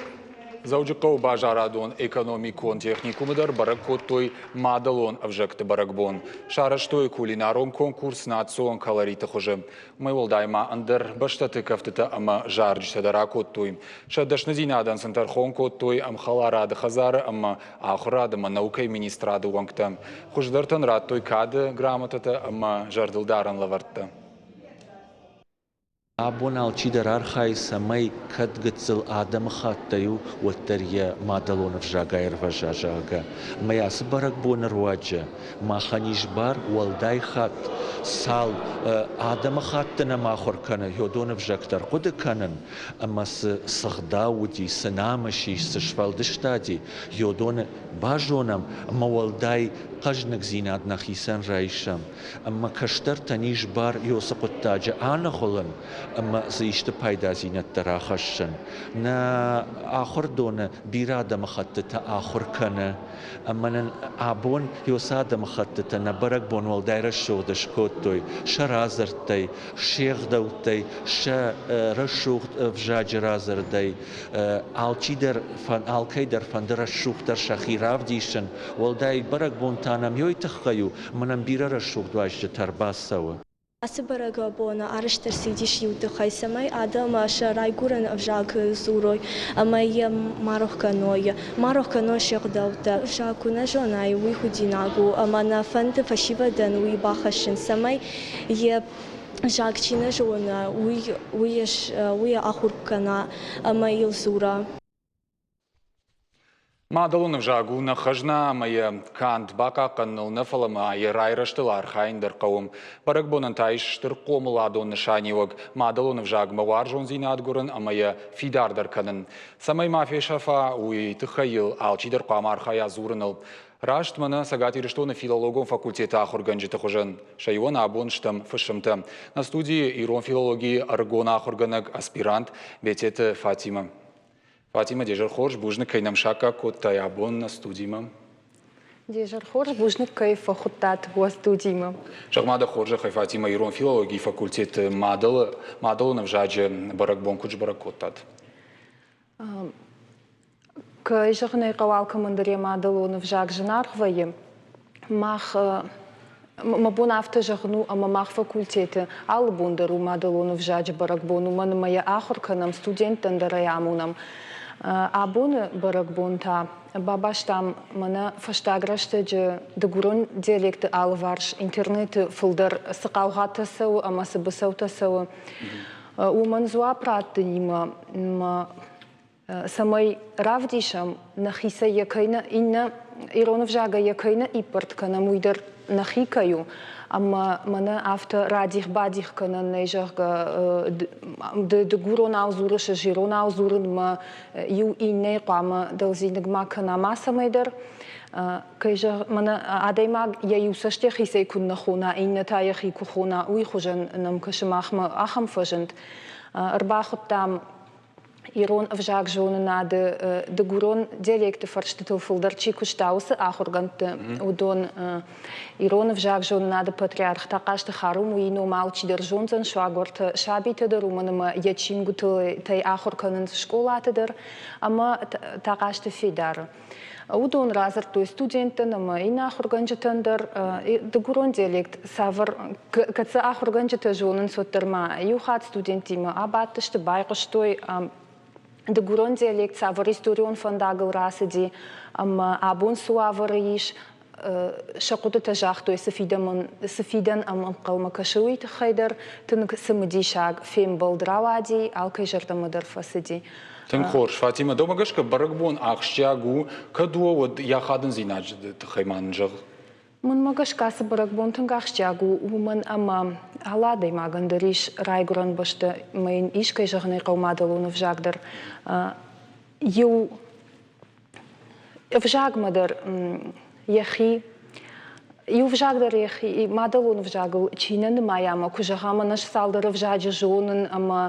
Дзӕуджыхъӕуы базарадон-экономикон техникумы дӕр бӕрӕг кодтой мадӕлон ӕвзӕгты бӕрӕгбон. Сарӕзтой кулинарон конкурс национ колориты хуызы. Уымӕй уӕлдай ма ӕндӕр бӕстӕты кӕфтытӕ ӕмӕ зарджытӕ дӕр акодтой. Сӕ дӕсныдзинадӕн сын тӕрхон кодтой ӕмхӕларады хӕдзары ӕмӕ ахуырад ӕмӕ наукӕйы министрады уӕнгтӕ. Хуыздӕртӕн радтой кады грамотӕтӕ ӕмӕ зӕрдылдарӕн лӕвӕрттӕ. Абон алчидӕр архайы, цӕмӕй кӕд гыццыл адӕмыхаттӕй у, уӕддӕр йӕ мадӕлон ӕвзаг аирвӕза, зӕгъгӕ. Ӕмӕ ацы бӕрӕгбоны руаджы махӕн ис бар уӕлдай хатт цал адӕмыхатты нӕм ахуыр кӕны, уыдон ӕвзӕгтӕ ӕрхъуыды кӕнын ӕмӕ цы цы гъдау уыди, цы намыс ис, цы сфӕлдыстад и, уыдоны базонӕм ӕмӕ уӕлдай хъӕзныгдзинад нӕхицӕн райсӕм. Ӕмӕ кӕстӕртӕн ис бар уыцы хъуыддаджы аныгъуылын ӕмӕ дзы исты пайдадзинӕдтӕ рахӕссын. Нӕ ахуырдоны бирӕ адӕмыхӕттытӕ ахуыр кӕны, ӕмӕ нын абон уыцы адӕмыхӕттытӕ нӕ бӕрӕгбон уӕлдай рӕсугъд скодтой сӕ радзырдтӕй, се гъдӕуттӕй, сӕ рӕсугъд ӕвзаджы радзырдӕй. Алчидӕр, алкӕй дӕр фӕнды рӕсугъддӕр сӕхи равдисын. Уӕлдай бӕрӕгбон та нӕм уый тыххӕй у, ӕмӕ нӕм бирӕ рӕсугъд уазджытӕ ӕрбацӕуы. Ацы бӕрӕгбоны арӕзт ӕрцыдис иу тыххӕй, цӕмӕй адӕм сӕ райгуырӕн ӕвзаг дзурой ӕмӕ йӕ ма рох кӕной. Ма рох кӕной се гъдӕуттӕ. Ӕвзаг куы нӕ зонай, уый худинаг у ӕмӕ нӕ фӕнды фӕсивӕдӕн уый бахӕссын, цӕмӕй йе взаг чи нӕ зоны, уый, уый ахуыр кӕна ӕмӕ йыл дзура. Мадӕлон ӕвзаг у нӕ хӕзна ӕмӕ йӕ канд бахъахъхъӕныныл нӕ, фӕлӕ ма йӕ райрӕзтыл архайын дӕр хъӕуы. Бӕрӕгбонӕн та ис стыр хъомыладон нысаниуӕг мадӕлон ӕвзагмӕ уарзондзинад гуырын ӕмӕ йӕ фидардӕр кӕнын. Цӕмӕй ма фесӕфа, уый тыххӕй йыл алчидӕр хъуамӕ архайа дзурыныл. Раст мӕнӕ Цӕгат Ирыстоны филологон факультеты ахуыргӕнджыты хуызӕн. Сӕ иуӕн абон стӕм фысымтӕ. Нӕ студийы ирон филологийы ӕрыгон ахуыргӕнӕг, аспирант Бететы Фатимӕ. Фатимӕ, де зӕр хорз, бузныг, кӕй нӕм саккаг кодтай абон нӕ студимӕ. Де зӕр хорз, бузныг, кӕй фӕхуыдтат уӕ студимӕ. Зӕгъ-ма дӕ хорзӕхӕй, Фатимӕ, ирон филологийы факультеты мадӕлон ӕвзаджы бӕрӕгбон куыд сбӕрӕг кодтат? Кӕй зӕгъын ӕй хъӕуы, алкӕмӕн дӕр йӕ мадӕлон ӕвзаг зынаргъ вӕййы. Мах Мӕ бон афтӕ зӕгъын у, ӕмӕ мах факультеты алы бон дӕр у мадӕлон ӕвзаджы бӕрӕгбон, уымӕн ӕмӕ йӕ ахуыр кӕнӕм, студенттӕн дӕр ӕй амонӕм. Абоны бӕрӕгбон та бабастам мӕнӕ фӕстаг рӕстӕджы дыгурон диалекты алыварс интернеты фылдӕр цы хъаугъатӕ цӕуы ӕмӕ цы быцӕутӕ цӕуы, уымӕн дзуапп раттынимӕ цӕмӕй равдисӕм, нӕхицӕй йӕ кӕй нӕ иннӕ ирон ӕвзагӕй йӕ кӕй нӕ иппӕрд кӕнӕм, уый дӕр нӕхи кӕй у. Ӕмӕ мӕнӕ афтӕ радих-бадих кӕнӕн нӕй, зӕгъгӕ, ды дыгуронау дзурыс, ӕз иронау дзурынмӕ иу иннӕйы хъуамӕ дӕлдзиныг ма кӕна мацӕмӕй дӕр. Кӕй зӕгъ, мӕнӕ адӕймаг йӕ иу цӕст йӕхицӕй куыннӕ хона, иннӕ та йӕхи куы хона, уый хуызӕн нӕм кӕсы махмӕ ахӕм фӕзынд. Ӕрбахуыдтам ирон ӕвзагзонынады дыгурон диалекты фӕрстытыл фылдӕр чи куыста, уыцы ахуыргӕндты, уыдон ирон ӕвзагзонынады патриарх Тахъазты Харум, уый ном алчидӕр зондзӕн, суагуырты сабитӕ дӕр, уымӕн ӕмӕ йӕ чингуытӕй ахуыр кӕнынц скъолаты дӕр, ӕмӕ Тахъазты Федары. Уыдон радзырдтой студенттӕн ӕмӕ иннӕ ахуыргӕнджытӕн дӕр дыгурон диалект цавӕр, кӕд сӕ ахуыргӕнджытӕ зонынц, уӕддӕр ма иу хатт студенттимӕ абадтысты, байхъуыстой дыгурон диалект цавӕр историон фӕндагыл рацыди ӕмӕ абон цы уавӕры ис, сӕ хъуыдытӕ загътой, цы фидӕн ӕм ӕнхъӕлмӕ кӕсы, уый тыххӕй дӕр. Тынг цымыдисаг фембӕлд рауади, алкӕй зӕрдӕмӕ дӕр фӕцыди. Тынг хорз, Фатимӕ, дӕумӕ гӕсгӕ бӕрӕгбон ахсджиаг у, кӕд у, уӕд йӕ ахадындзинады тыххӕй ма нын зӕгъ. Мӕнмӕ гӕсгӕ ацы бӕрӕгбон тынг ахсджиаг у, уымӕн ӕмӕ алы адӕймагӕн дӕр ис райгуырӕн бӕстӕ, ӕмӕ йын ис, кӕй зӕгъын ӕй хъӕуы, мадӕлон ӕвзаг дӕр. Иу ӕвзагмӕ дӕр йӕхи иу ӕвзаг дӕр йӕхи мадӕлон ӕвзагыл чи нӕ нымайа ӕмӕ куы зӕгъа, мӕнӕ ӕз цалдӕр ӕвзаджы зонын ӕмӕ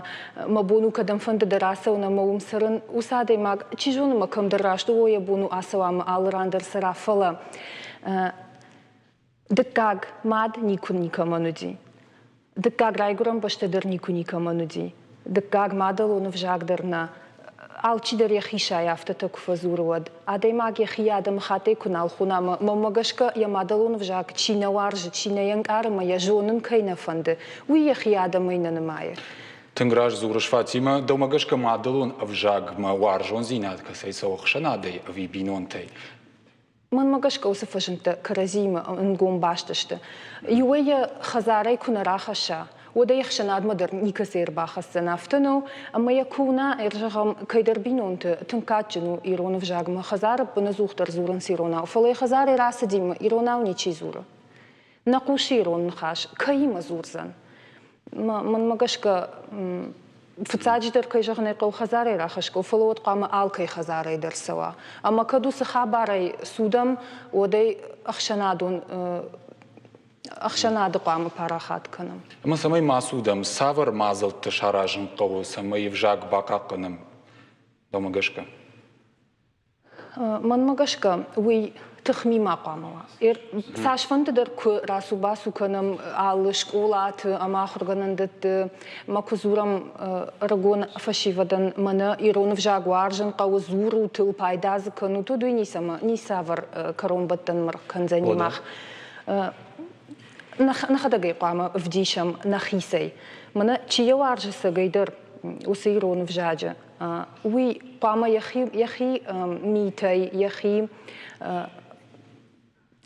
мӕ бон у кӕдӕмфӕнды дӕр ацӕуын ӕмӕ уым цӕрын, уыцы адӕймаг, чи зоны, мӕ кӕмдӕр раст у, йӕ бон у ацӕуа ӕмӕ алы ран дӕр цӕра, фӕлӕ Дыккаг мад никуы никӕмӕн уыди. Дыккаг райгуырӕн бӕстӕ дӕр никуы никӕмӕн уыди. Дыккаг мадӕлон ӕвзаг дӕр нӕ. Алчидӕр йӕхицӕй афтӕтӕ куы фӕдзуры, уӕд адӕймаг йӕхи адӕмыхаттӕй куы нал хона ӕмӕ мӕнмӕ гӕсгӕ йӕ мадӕлон ӕвзаг чи нӕ уарзы, чи нӕ йӕ ӕнкъары ӕмӕ йӕ зонын кӕй нӕ фӕнды, уый йӕхи адӕмӕй нӕ нымайы. Тынг раст дзурыс, Фатимӕ. Дӕумӕ гӕсгӕ мадӕлон ӕвзагмӕ уарзондзинад кӕцӕй цӕуы ӕхсӕнадӕй ӕви бинонтӕй? Мӕнмӕ гӕсгӕ уыцы фӕзындтӕ кӕрӕдзиимӕ ӕнгом баст сты. Иуӕй йӕ хӕдзарӕй куы нӕ рахӕсса, уӕд ӕй ӕхсӕнадмӕ дӕр никӕцӕй ӕрбахӕсдзӕн. Афтӕ нӕу, ӕмӕ йӕ куы уына, ӕрзӕгъӕм, кӕйдӕр бинонты тынг кадджын у ирон ӕвзагмӕ, хӕдзары ӕппынӕдзухдӕр дзурынц иронау, фӕлӕ йӕ хӕдзарӕй рацыдимӕ иронау ничи дзуры. Нӕ хъусы ирон ныхас кӕимӕ дзурдзӕн? Мӕнмӕ гӕсгӕ, фыццаджыдӕр, кӕй зӕгъын ӕй хъӕуы, хӕдзарӕй рахӕсгӕ у, фӕлӕ уӕд хъуамӕ алкӕй хӕдзарӕй дӕр цӕуа. Ӕмӕ кӕд уыцы хабарӕй цудӕм, уӕд ӕй ӕхсӕнадон ӕхсӕнады хъуамӕ парахат кӕнӕм. Ӕмӕ цӕмӕй ма цудӕм, цавӕр мадзӕлттӕ саразын хъӕуы, цӕмӕй ӕвзаг бахъахъхъӕнӕм, дӕумӕ гӕсгӕ? Мӕнмӕ гӕсгӕ, уый тыхми ма хъуамӕ уа. Цасфӕнды дӕр куы рацу-бацу кӕнӕм алы скъолаты ӕмӕ ахуыргӕнӕндӕтты, мӕ куы дзурӕм ӕрыгон фӕсивӕдӕн, мӕнӕ ирон ӕвзаг уарзын хъӕуы, дзурут ыл, пайда дзы кӕнут, уӕд уый ницӕмӕ, ницавӕр кӕронбӕттӕнмӕ кӕндзӕни мах. Нӕхӕдӕг ӕй хъуамӕ ӕвдисӕм нӕхицӕй. Мӕнӕ чи йӕ уарзы цӕгӕйдӕр уыцы ирон ӕвзаджы, уый хъуамӕ йӕхи митӕй, йӕхи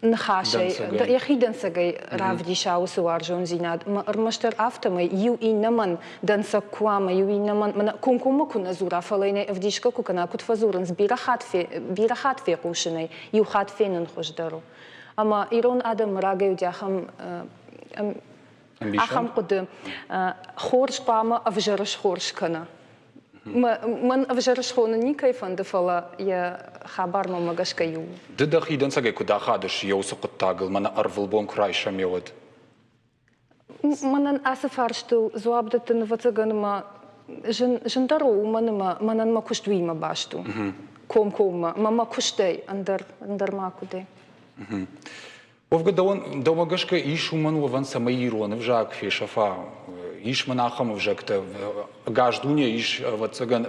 ныхасӕй, йӕхи дӕнцӕгӕй равдиса уыцы уарзондзинад. Ӕрмӕстдӕр афтӕмӕй иу иннӕмӕн дӕнцӕг куы уа ӕмӕ иу иннӕмӕн мӕнӕ комкоммӕ куы нӕ дзура, фӕлӕ йын ӕй ӕвдисгӕ куы кӕна, куыд фӕдзурынц, бирӕ хатт фехъусынӕй иу хатт фенын хуыздӕр у. Ӕмӕ ирон адӕмы рагӕй уыди ахӕм ахӕм хъуыды, хорз хъуамӕ ӕвзӕр схорз кӕна. Мӕн ӕвзӕр схонын никӕй фӕнды, фӕлӕ йӕ хабар мӕнмӕ гӕсгӕ иу у. Ды дӕхи дӕнцӕгӕй куыд ахадыс йӕ уыцы хъуыддагыл, мӕнӕ ӕрвылбон куы райсӕм йӕ, уӕд? Мӕнӕн ацы фарстыл дзуапп дӕттын, ӕвӕццӕгӕн, мӕ зындӕр у, уымӕн ӕмӕ мӕнӕн мӕ куыст уыимӕ баст у. Комкоммӕ. Мӕ мӕ куыстӕй ӕндӕр, ӕндӕр ма куыдӕй. Уӕвгӕ дӕуӕн, дӕумӕ гӕсгӕ ис уымӕн уӕвӕн, цӕмӕй ирон ӕвзаг фесӕфа? Ис мын ахӕм ӕвзӕгтӕ, ӕгас дуне ис, ӕвӕццӕгӕн,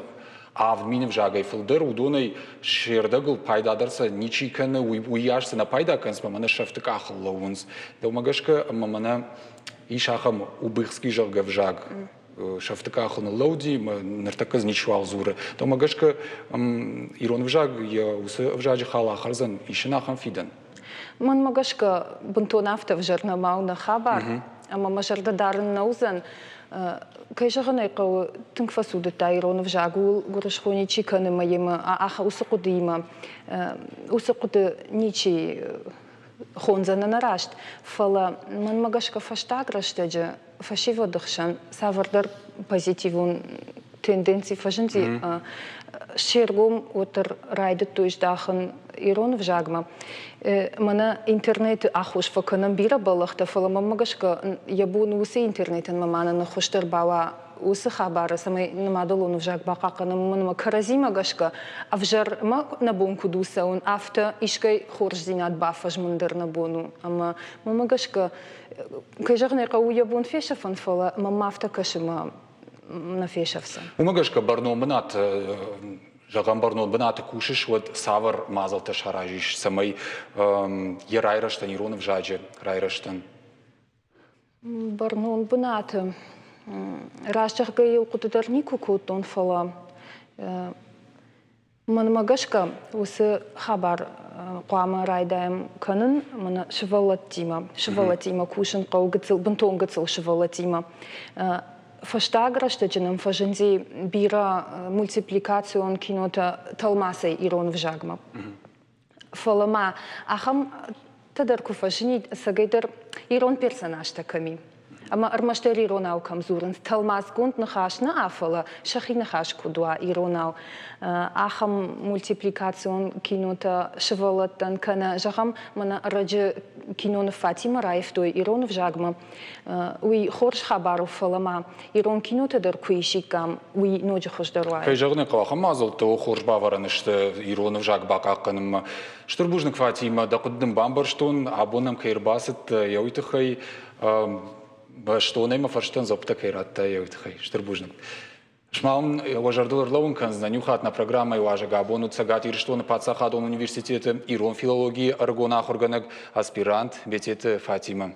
7000 ӕвзагӕй фылдӕр, уыдонӕй се рдӕгыл пайда дӕр сӕ ничи кӕны, уыйас цы нӕ пайда кӕнынц, ӕмӕ мӕнӕ сӕфты къахыл лӕууынц. Дӕумӕ гӕсгӕ ӕмӕ мӕнӕ ис ахӕм убыхский, зӕгъгӕ, ӕвзаг, сӕфты къахыл ныллӕуди, ныртӕккӕ дзы ничиуал дзуры. Дӕумӕ гӕсгӕ ирон ӕвзаг йӕ уыцы ӕвзаджы хал ахӕрдзӕн, ис ын ахӕм фидӕн? Мӕнмӕ гӕсгӕ, бынтон афтӕ ӕвзӕр нӕма у нӕ хабар, ӕмӕ мӕ зӕрдӕ дарын нӕ уыдзӕн. Кӕй зӕгъын ӕй хъӕуы, тынг фӕцудыдта ирон ӕвзаг, ууыл гуырысхо ничи кӕны ӕмӕ йемӕ уыцы хъуыдыимӕ, уыцы хъуыды ничи хондзӕн ӕнӕраст. Фӕлӕ мӕнмӕ гӕсгӕ фӕстаг рӕстӕджы фӕсивӕды хсӕн цавӕрдӕр позитивон тенденци фӕзынди, се ргом уӕддӕр райдыдтой здахын ирон ӕвзагмӕ. Мӕнӕ интернеты аххос фӕкӕнӕм бирӕ бӕллӕхтӕ, фӕлӕ мӕнмӕ гӕсгӕ йӕ бон уыцы интернетӕн мӕ мӕнӕн ӕххуыс дӕр бауа уыцы хабары, цӕмӕй нӕ мадӕлон ӕвзаг бахъахъхъӕнӕм, уымӕн ӕмӕ кӕрӕдзимӕ гӕсгӕ ӕвзӕрмӕ нӕ бон куыд у цӕуын, афтӕ искӕй хорздзинад бафӕзмын дӕр нӕ бон у. Ӕмӕ мӕнмӕ гӕсгӕ кӕй зӕгъын ӕй хъӕуы, йӕ бон фесӕфӕн, фӕлӕ мӕм афтӕ кӕсы, мӕ нӕ фесӕфдзӕн. Уымӕ гӕсгӕ бӕрнон бынат, зӕгъӕм, бӕрнон бынаты кусыс, уӕд цавӕр мадзӕлттӕ саразис, цӕмӕй йӕ райрӕзтӕн, ирон ӕвзаджы райрӕзтӕн? Бӕрнон бынаты раст зӕгъгӕ, йыл хъуыды дӕр никуы кодтон, фӕлӕ Мӕнмӕ гӕсгӕ, уыцы хабар хъуамӕ райдайӕм кӕнын мӕнӕ сывӕллӕттимӕ. Сывӕллӕттимӕ кусын хъӕуы гыццыл, бынтон гыццыл сывӕллӕттимӕ. Фӕстаг рӕстӕджы нӕм фӕзынди бирӕ мультипликацион кинотӕ тӕлмацӕй ирон ӕвзагмӕ. Фӕлӕ ма ахӕмтӕ дӕр куы фӕзынид, ӕцӕгӕйдӕр ирон персонажтӕ кӕм и? Ӕмӕ ӕрмӕстдӕр иронау кӕм дзурынц, тӕлмацгонд ныхас нӕ, фӕлӕ сӕхи ныхас куыд уа иронау. Ахӕм мультипликацион кинотӕ сывӕллӕттӕн кӕнӕ, зӕгъӕм, мӕнӕ ӕрӕджы киноныв Фатимӕ раивтой ирон ӕвзагмӕ. Уый хорз хабар у, фӕлӕ ма ирон кинотӕ дӕр куы исиккам, уый ноджы хуыздӕр уаид. Кӕй зӕгъын ӕй хъӕуы, ахӕм мадзӕлттӕ хорз бавӕрӕн сты ирон ӕвзаг бахъахъхъӕнынмӕ. Стыр бузныг, Фатимӕ, дӕ хъуыды дын бамбӕрстон, абон нӕм кӕй ӕрбацыдтӕ, йӕ уый тыххӕй бӕстонӕй мӕ фӕрстӕн дзуӕпптӕ кӕй радтай, йӕ уый тыххӕй. Стыр бузныг. Сма уын уӕ зӕрдыл ӕрлӕууын кӕндзынӕн, иу хатт нӕ программӕйы уазӕг абон уыд Цӕгат Ирыстоны паддзахадон университеты ирон филологийы ӕрыгон ахуыргӕнӕг, аспирант Бететы Фатимӕ.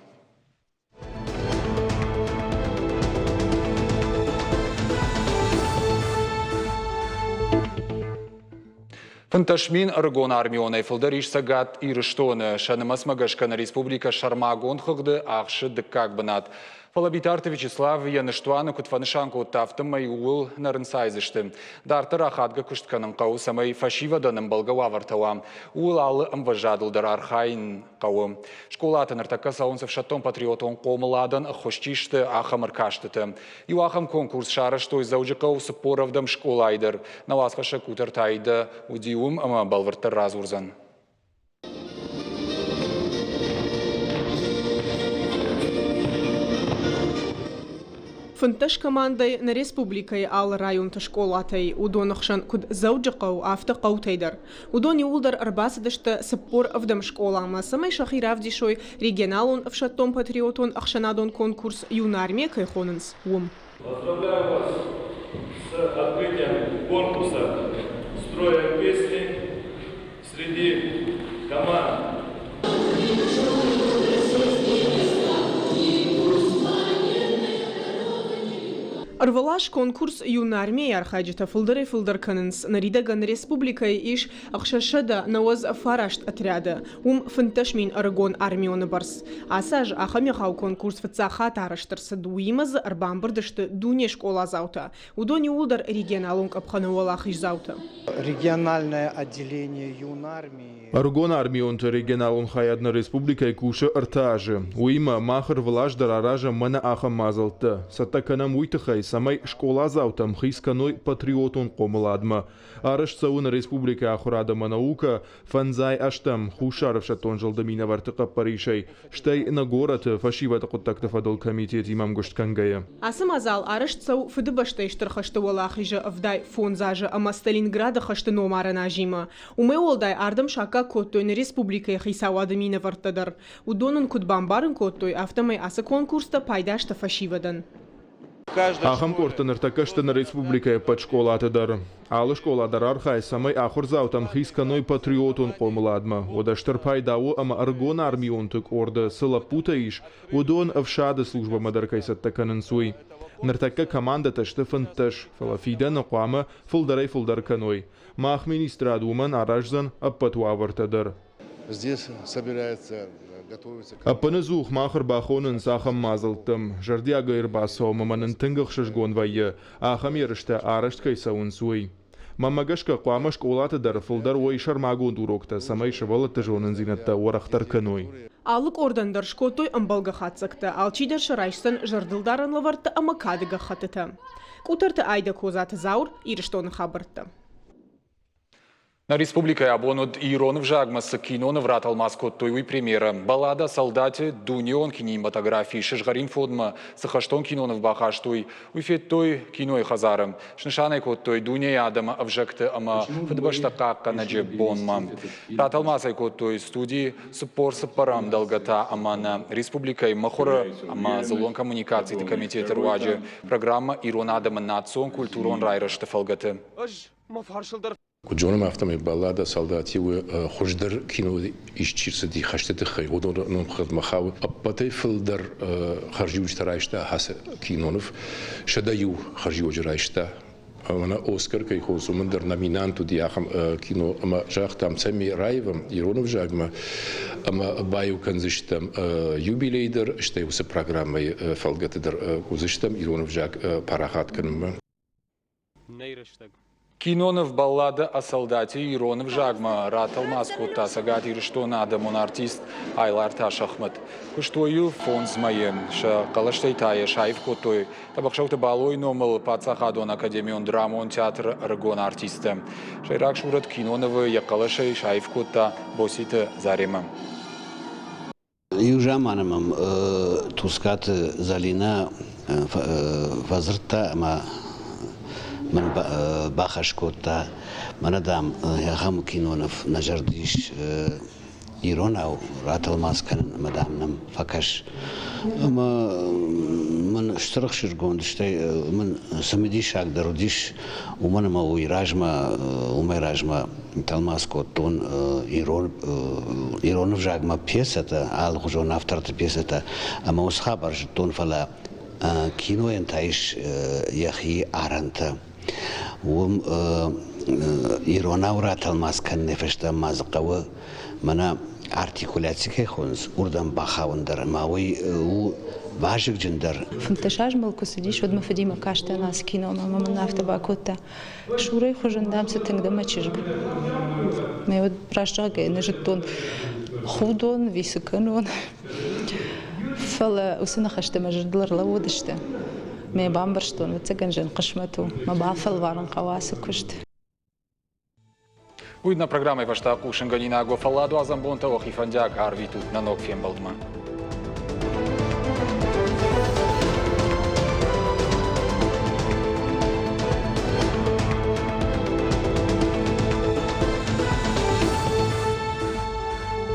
15 000 ӕрыгон армионӕй фылдӕр ис Цӕгат Ирыстоны. Сӕ нымӕцмӕ гӕсгӕ нӕ республикӕ сӕрмагонд хыгъды ахсы дыккаг бынат. Фӕлӕ Битарты Вячеслав йӕ ныстуаны куыд фӕнысан кодта, афтӕмӕй ууыл нӕ рынцайдзысты. Дарддӕр ахадгӕ куыст кӕнын хъӕуы, цӕмӕй фӕсивӕдӕн ӕмбӕлгӕ уавӕртӕ уа. Ууыл алы ӕмвӕзадыл дӕр архайын хъӕуы. Скъолаты ныртӕккӕ цӕуынц ӕфсӕддон-патриотон хъомыладӕн ӕххуыс чи сты, ахӕм ӕркастытӕ. Иу ахӕм конкурс сарӕзтой Дзӕуджыхъӕуы 47-ӕм скъолайы дӕр. Нӕ уацхӕссӕг Къутӕрты Аидӕ уыди уым ӕмӕ бӕлвырддӕр радзурдзӕн. 15 командӕйы нӕ республикӕйы алы районты скъолатӕй, уыдоны хсӕн куыд Дзӕуджыхъӕу, афтӕ хъӕутӕй дӕр. Уыдон иууылдӕр ӕрбацыдысты 47 скъоламӕ, цӕмӕй сӕхи равдисой регионалон ӕфсӕддон-патриотон ӕхсӕнадон конкурс «Юнармия» кӕй хонынц, уым. Поздравляю вас с открытием конкурса «Строя песни» среди команд. Ӕрвылаз конкурс Юнармия-йы архайджытӕ фылдӕрӕй-фылдӕр кӕнынц. Ныридӕгӕн республикӕйы ис 699 отряды, уым 15 000 ӕрыгон армионы бӕрц. Ацы аз ахӕм егъау конкурс фыццаг хатт арӕзт ӕрцыд, уыимӕ дзы ӕрбамбырд сты дуне скъоладзаутӕ. Уыдон иууылдӕр регионалон къӕпхӕны уӕлахиздзаутӕ. Региональное отделение Юнармии Ӕрыгон армионты регионалон хайад нӕ республикӕйы кусы ӕртӕ азы. Уыимӕ мах ӕрвылаз дӕр аразӕм мӕнӕ ахӕм мадзӕлттӕ. Цӕттӕ кӕнӕм уый тыххӕй, цӕмӕй скъоладзаутӕ ӕмхиц кӕной патриотон хъомыладмӕ. Арӕзт цӕуы нӕ республикӕйы ахуырад ӕмӕ наукӕ фӕндзай ӕстӕм Хуссар ӕфсӕддон зылды минӕвӕртты хъӕппӕрисӕй, стӕй нӕ горӕты фӕсивӕды хъуыддӕгты фӕдыл комитетимӕ ӕмгуыст кӕнгӕйӕ. Ацы мадзал арӕзт цӕуы Фыдыбӕстӕйы Стыр хӕсты Уӕлахизы 75 азы ӕмӕ Сталинграды хӕсты номарӕн азимӕ. Уымӕй уӕлдай ардӕм саккаг кодтой нӕ республикӕйы хицауады минӕвӕрттӕ дӕр. Уыдон ын куыд бамбарын кодтой, афтӕмӕй ацы конкурстӕ пайда сты фӕсивӕдӕн. Ахӕм къордтӕ ныртӕккӕ сты нӕ республикӕйы ӕппӕт скъолаты дӕр. Алы скъола дӕр архайы, цӕмӕй ахуырдзаутӕм хиц кӕной патриотон хъомыладмӕ. Уӕдӕ стыр пайда у ӕмӕ ӕрыгон армионты къорды цы лӕппутӕ ис, уыдон ӕфсады службӕмӕ дӕр кӕй цӕттӕ кӕнынц, уый. Ныртӕккӕ командӕтӕ сты 15, фӕлӕ фидӕны хъуамӕ фылдӕрӕй-фылдӕр кӕной. Мах министрад уымӕн араздзӕн ӕппӕт уавӕртӕ дӕр. Здесь собирается, готовится. Ӕппынӕдзух мах ӕрбахонынц ахӕм мадзӕлттӕм. Зӕрдиагӕй ӕрбацӕуӕм ӕмӕ нын тынг ӕхсызгон вӕййы, ахӕм ерыстӕ арӕзт кӕй цӕуынц, уый. Мӕнмӕ гӕсгӕ, хъуамӕ скъолаты дӕр фылдӕр уой сӕрмагонд уроктӕ, цӕмӕй сывӕллӕтты зонындзинӕдтӕ уӕрӕхдӕр кӕной. Алы къордӕн дӕр скодтой ӕмбӕлгӕ хатдзӕгтӕ, алчидӕр сӕ райсдзӕн зӕрдылдарӕн лӕвӕрттӕ ӕмӕ кады гӕххӕттытӕ. Къутӕрты Айдӕ Козаты Зауыр, Ирыстоны хабӕрттӕ. Нӕ республикӕйы абон уыд ирон ӕвзагмӕ цы киноныв ратӕлмац кодтой, уый премьерӕ. Баллада «Солдате» дунеон кинематографийы сызгъӕрин фонмӕ цы хӕстон киноныв бахастой, уый федтой кинойы хӕдзары. Снысан ӕй кодтой дунейы адӕмы ӕвзӕгты ӕмӕ фыдыбӕстӕ хъахъхъӕнӕджы бонмӕ. Ратӕлмац ӕй кодтой студийы 44-ӕм дӕлгӕтӕ ӕмӕ нӕ республикӕйы мыхуыры ӕмӕ дзыллон коммуникациты комитеты руаджы программӕ «Ирон адӕмы национ-культурон райрӕзты» фӕлгӕты. Куыд зонӕм, афтӕмӕй баллада «Солдати» у хуыздӕр кино исчи рцыди хӕсты тыххӕй, уыдоны номхыгъдмӕ хауы. Ӕппӕтӕй фылдӕр хӕрзиуджытӕ райста ацы киноныв. 101 хӕрзиуӕджы райста. Мӕнӕ Оскар кӕй хонынц, уымӕн дӕр номинант уыди ахӕм кино. Ӕмӕ загътам, цӕмӕй раивӕм ирон ӕвзагмӕ ӕмӕ баиу кӕндзыстӕм юбилей дӕр, стӕй уыцы программӕйы фӕлгӕты дӕр уыдзыстӕм ирон ӕвзаг парахат кӕнынмӕ. Киноныв «Баллада о солдате» ирон ӕвзагмӕ ратӕлмац кодта Цӕгат Ирыстоны адӕмон артист Айларты Асӕхмӕт. Куыстой-иу фондз мӕйы, сӕ хъӕлӕстӕй та йӕ саив кодтой Тӕбӕхсӕуты Балойы номыл паддзахадон академион драмон театры ӕрыгон артисттӕ. Сӕйраг сурӕт кинонывы йӕ хъӕлӕсӕй саив кодта Боситы Заремӕ. Иу заманы мӕм Тускъаты Зӕлинӕ фӕдзырдта ӕмӕ мын бахӕс кодта, мӕнӕ, дам, ахӕм киноныв нӕ зӕрды ис иронау ратӕлмац кӕнын ӕмӕ, дам, нӕм фӕкӕс. Ӕмӕ мын стыр ӕхсызгонд, стӕй мын цымыдисаг дӕр уыдис, уымӕн ӕмӕ уый размӕ, уымӕй размӕ тӕлмац кодтон ирон, ирон ӕвзагмӕ пьесӕтӕ, алыхуызон авторты пьесӕтӕ, ӕмӕ уыцы хабар зыдтон, фӕлӕ кинойӕн та ис йӕхи арӕнтӕ. Уым иронау ратӕлмац кӕныны фӕстӕ ма дзы хъӕуы мӕнӕ артикуляци кӕй хонынц, уырдӕм бахауын дӕр ӕмӕ уый у вазыгджындӕр. 15 азы мыл куы цыдис, уӕд мӕ фыдимӕ кастӕн ацы киномӕ ӕмӕ мын афтӕ бакодта: Шурӕйы хуызӕн, дам, цы тынг дӕ мӕ чызг. Мӕ уӕд раст зӕгъгӕйӕ нӕ зыдтон, худон ӕви цы кӕнон. Фӕлӕ уыцы ныхӕстӕ мӕ зӕрдыл ӕрлӕууыдысты. Мӕ бамбӕрстон, ӕвӕццӕгӕн зын хъысмӕт у, мӕ бафӕлварын хъӕуы ацы куыст. Уый нӕ программӕйы фӕстӕ хъусынгӕнинаг уӕ фӕлладуадзӕн бонтӕ уӕхи фӕндиаг арвитут нӕ ног фембӕлдмӕ.